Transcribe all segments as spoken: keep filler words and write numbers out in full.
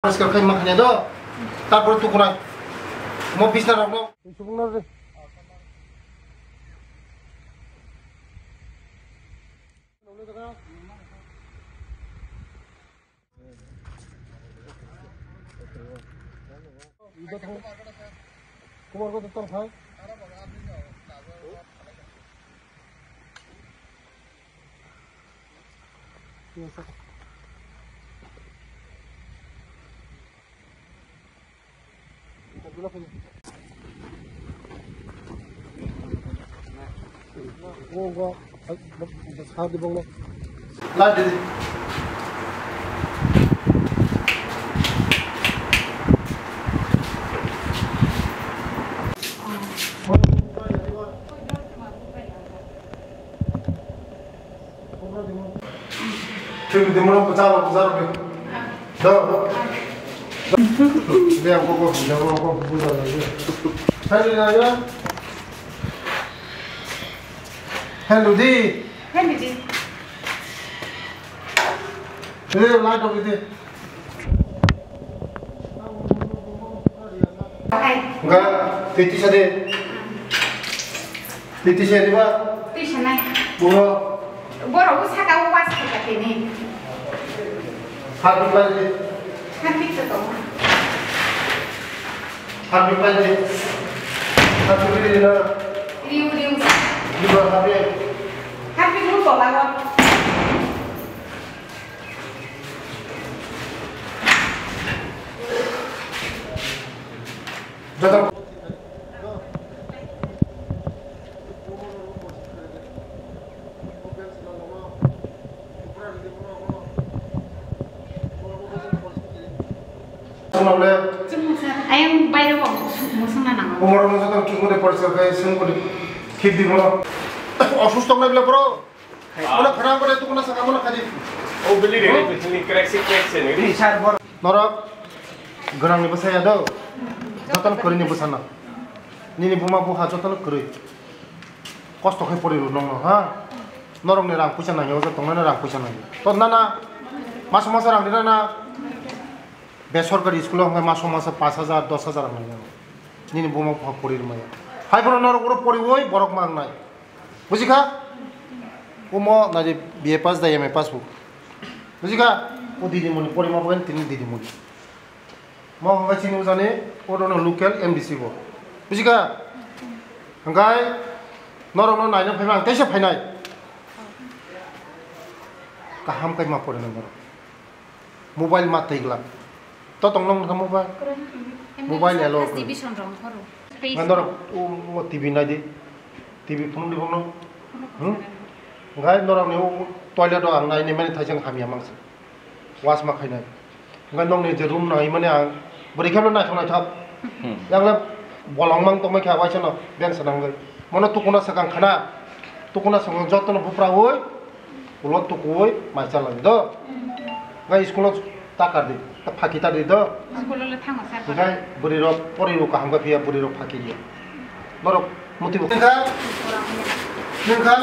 Poriskar khai ma khanya do. Tarpore tukuna. Mo bisna rok no. Kumar ko tong khai. Thik di mano bwchalo bwchalo di. Do. Dia ko ko dia ko ko bwchalo di. Hello di. Hello di. Hello di. Hello light off di. Hai. Enggak, titi sade. Titi sade ba? Tui sanai. Bungo. Borok bwsakao was khaikha tini. Harpik pai di. Harpik to tongo. Harpik pai di. Harpik pai di na. Riu, riu. Riu harpik. Harpik rw tola o. Joto. Ayang bairo kok musung na nango. Umor mo joto ki kore poriskar khai sung kore khip di mo. Osusto nai bla bro. Mona khana kore tu kuna saka mona khadi. O bili re, bili crack si crack se ne. Norok gwnangni bwsa ya do. Jotono kwrwini bwsano. Nini buma buha jotono kwrwi. Kosto khe pori rw nongno ha. Norokni rang puisa nangya, o tongnani rang puisa nangya. To nana maso maso rang rinana. Besorkari school o hwnkhai maso maso pash hajar, dos hajar rang nangya. Nini buma buha pori rwmaya. Hai bono norok oro poriwi borok mangnai. Bujikha? Omo naidi B A pass da M A pass bo. Bujikha? O didimoni porima bo tini didimoni. Mo hwnkhai chini ujani odono local M D C bo. Bujikha? Hwnkhai norokno naina phaima ang teisa phainai. Kaham khe ma porina norok. Mobile ma twi glak. To tong nong kha mobile. Mobile elo. Division rong horo. Ngai norok o, o T V nai di. T V phunuk di phunuk. Hmm? Ngai norok ni o toilet o ang nai ni mani thaisang hamya mangsa. Wash ma khainai. Ngai nong ni je room nai mani ang bwrwi khe naithok naithok. Hmm. Yang le bolong mang tongmai kha waisa no bench nangwi. Mono tukuna swkang khana. Tukuna swkang joto no bupra oi. Ulo tukui mai chalai do. Ngai school o ta kar di, ta phaki ta di do. School o le thango sir. Ngai bwrwi rok pori rok kaham khe phiya bwrwi rok phaki di. Norok muti bo. Ningkha? Ningkha?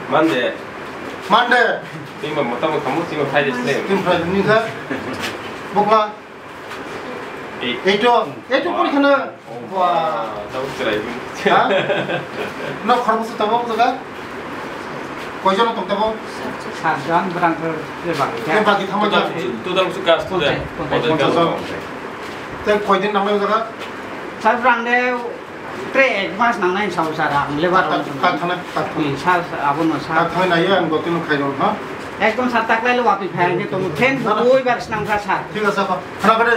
Monday. Monday. Tingma mota mota mo tingma Friday sile. Ting Friday ningkha? Bokla? Eight. Eight o, eight o pori khana. Oh, wah. Tau chwrai. Ha? No khorbo se tabo jaga? Koi jon tong tabo? Sat jon, bwrang khe bagi khe. Khe bagi thangma ja. Total su gas tu de. Ponchas jon. Te koi din nang jaga? Sir, bwrang de Tre ek mas nangnai sao sir, ang lebar rok. Tak thana, tak thana. Sir, abono sir. Tak thana nai ang gotino khairok ha. Ekdom sir, taklai lo watwi phai ang khe tongo. Fan bui bar snang kha sir. Thik ase kho. Khna kare.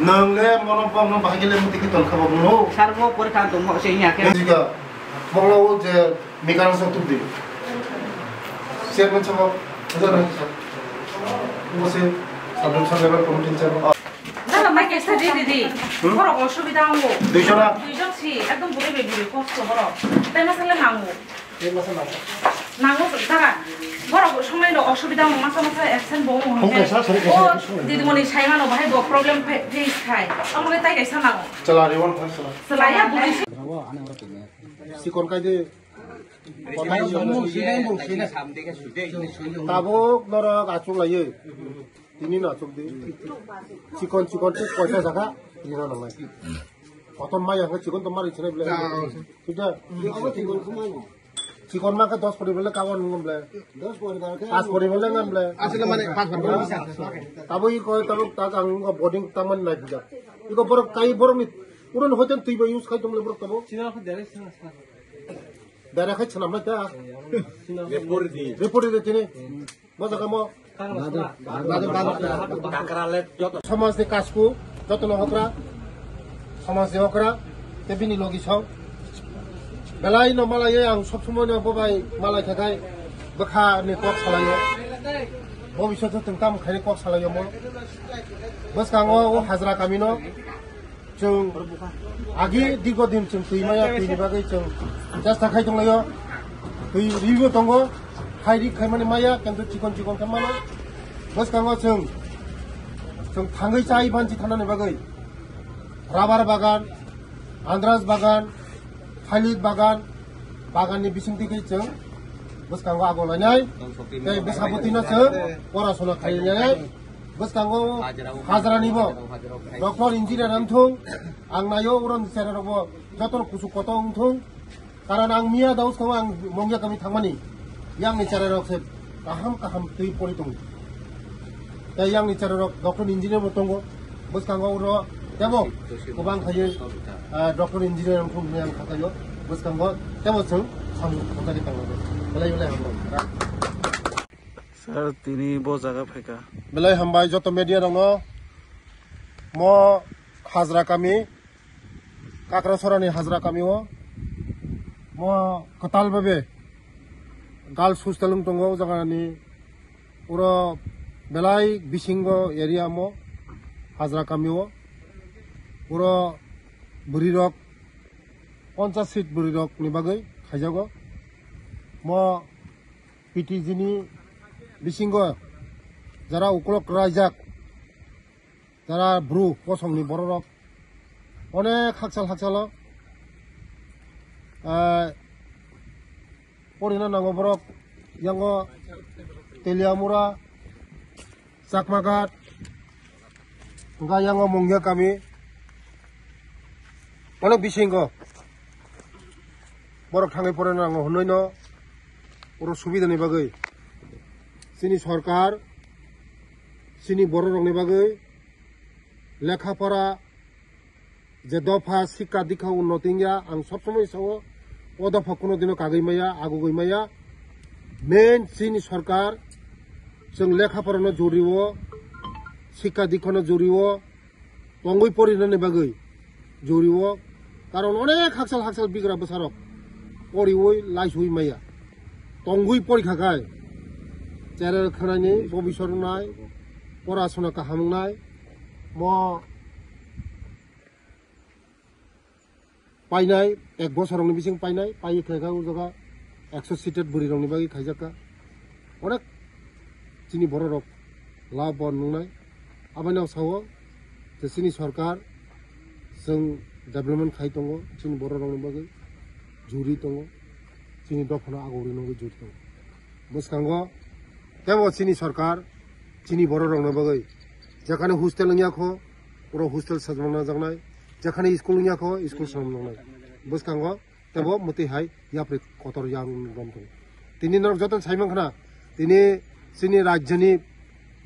Nang le mono bong no bahai khe le muti khe ton kha bong no. Sir bo porikha tong mo se ya khe. Jika bong lo je Mekan sa tup di. Chairman sabo, bujar na. Bo se, sabun sa lebar committee chairman. Dada, mai kaisa di, di, di. Hmm? Borok osubida wngo. Duijon na? Duijon si, ekdom buri bai buri kosto borok. Tai masa le nango. Tai masa nango. Nango, dada. Borok somai no osubida wngo, masa masa absent bo wngo. Hong kaisa, sari kaisa, sari kaisa. Didimoni sai mano, bahai bo problem fa-, face khai. Amo le tai kaisa nango. Chala, rewan khai chala. Chala ya, buri si. Sikon kai de. Tabuk norok achuk laiwi. Tini no achuk di. Chikon chikon tei koita jaga rina nangnai. Kotor mai ang chikon to mari chinai bwle. Thik da? Chikon ma khe dos poribar le kawan nung bwle. Pas poribar le ngan bwle. Asle mane pas poribar. Tabo i koi tabo ta ang boding taman nai buja. Iko borok kai borok ni uron hoiten twi bai use khai tong le borok tabo. Dara khai chenam lai ta. Report di. Report di tini. Bo jaga mo. Samaj ni kasku joto no hokra. Samaj ni hokra. Te bini logi song. Belai no malai ang sob somoi no bo bai malai khakai bwkha ni kok salayo. Bo biswa to tengtam khai kok salayo mo. Bwskango o hajra kami no. Chwng agi dirgo din chwng twi maya, twini bagwi chwng chesta khai tonglaio. Twi ribo tongo, khai ri khaimani maya, kintu chikon chikon khe mano. Bwskango chwng, chwng thangwi chai banchi thanani bagwi rabar bagan, andras bagan, thalik bagan, baganni bisingtwi khe chwng bwskango ago lainai. Tei bwsabotwino chwng porasona khainai. Bwskango hajrani bo doctor engineer wngthung, ang naio uro ni cherairok bo jotono kuchuk koto wngthung. Karon ang miya da uskango ang Mongya kami thangmani, yang ni cherairok se kaham kaham twi pori tongo. Tei yang ni cherairok doctor engineer bo tongo. Bwskango uro tebo kwbang khaye, ah, doctor engineer wngthung hinwi ang khathaio. Bwskango tebo chwng samung khatari tanglaio. Belai belai hambai. Sir, tini bo jaga phaikha. Belai hambai joto media rokno. Mo hajra kami, Kakrasora ni hajra kami o. Mo kwtal babe girls hostel wng tongo o jaga ni. Uro belai bisingo area mo hajra kami o. Uro bwrwi rok ponchas seat bwrwi rok ni bagwi khaijago. Mo P T G ni bisingo jara ukolok raijak, jara bru kosong ni borok rok onek hakchal hakchalo, ah, porina nango borok yango Teliamura, Chakmaghat, hwnkha yango Mongya kami. Onek bisingo borok thangwi porina nango hwnwi no oro subida ni bagwi chini sorkar, chini borok rok ni bagwi lekha pora je dopha sikka dikha unnoti wngya, ang sob somoi sao, o dopha kuno dino kagwi maya, agugwi maya. Main chini sorkar chwng lekha porano joriwo, sikka dikhano joriwo, tongwi porinani bagwi joriwo. Karon onek hakchal hakchal bigra bwsarok poriwi laiswi maya. Tongwi porikha khai cherai khwnaini bobisor wngnai, porasona kaham wngnai. Mo painai, ek bosor rokni bising painai, paiwi khe kha o jaga ekso seated bwrwi rokni bagwi khaijak kha. Onek chini borok rok lab bo nungnai. Aboni ang sao je chini sorkar chwng development khai tongo, chini borok rokni bagwi juri tongo, chini dophano agori nugwi juri tongo. Bwskango tebo chini sorkar chini borok rokni bagwi jekhane hostel wngya kho, oro hostel sajwk najaknai, jekhane school wngya kho, school sajwk najaknai. Bwskango tebo mwtwi hai yapri kotor yang rom tongo. Tini norok joto sai mankha na, tini chini rajyoni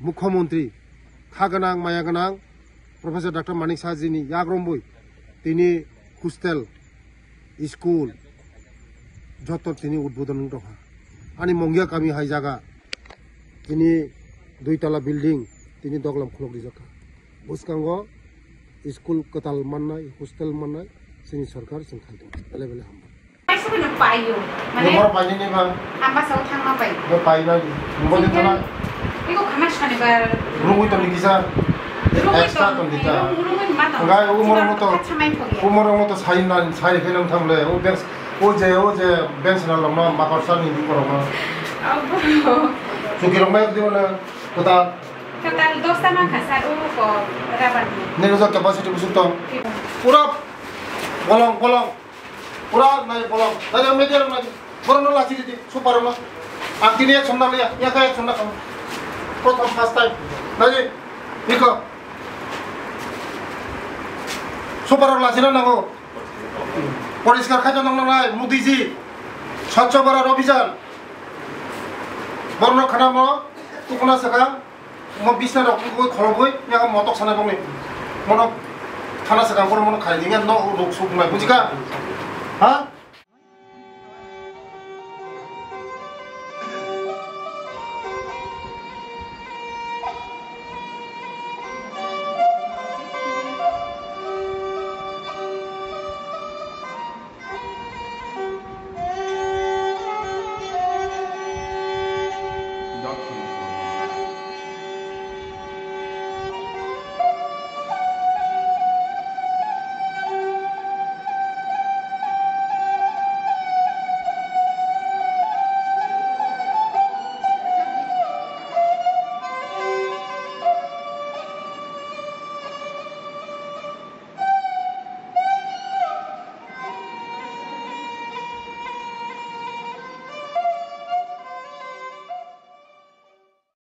mukhyamantri kha gwnang maya gwnang Professor Doctor Manik Saha jini yak rombwi tini hostel, school joto tini udbodon wng tongkha. Ani Mongya kami hai jaga tini dui tala building tini doglam khulok rijak kha. Bwskango school kwtal mannai, hostel mannai chini sorkar chwng khai tongo. Belai belai hambai. Kaisa phano paio. Mane, nungbo painani ba? Ang basa o thangma pai. Bo painani. Nungbo di thana. Iko khana sanibar. Rungwi tongni kisa. Rungwi extra tong, tongni ta. Rung-, rungwi ma tong. Ngai umor moto. Khatha mai thogya. Umor moto sai na, sai khe nang thamle. O bench, o je, o je bench na lomno makar sa ni korokno. Abo. Chuki rok mai di ona. Kota. Total dosta ma khasa o ko rabar ni. Nini jo capacity busuk tong. Pura bolong, bolong. Pura nai bolong. Nai media nai. Borokno lachi ridi, super rokno. Ang tini action na liya, ya ka action na kam. Prothom first time. Naji, niko. Super rok lachi na nango. Poriskar khaito nang nangnai, Modi ji. Swachh Bharat Abhijan. Borokno khanamo, tukuna saka. Mo bisna rok koi khoroboi, ya motok sana bongni. Mono thana saka, mono khai dinga, no rok suk nai, bujika?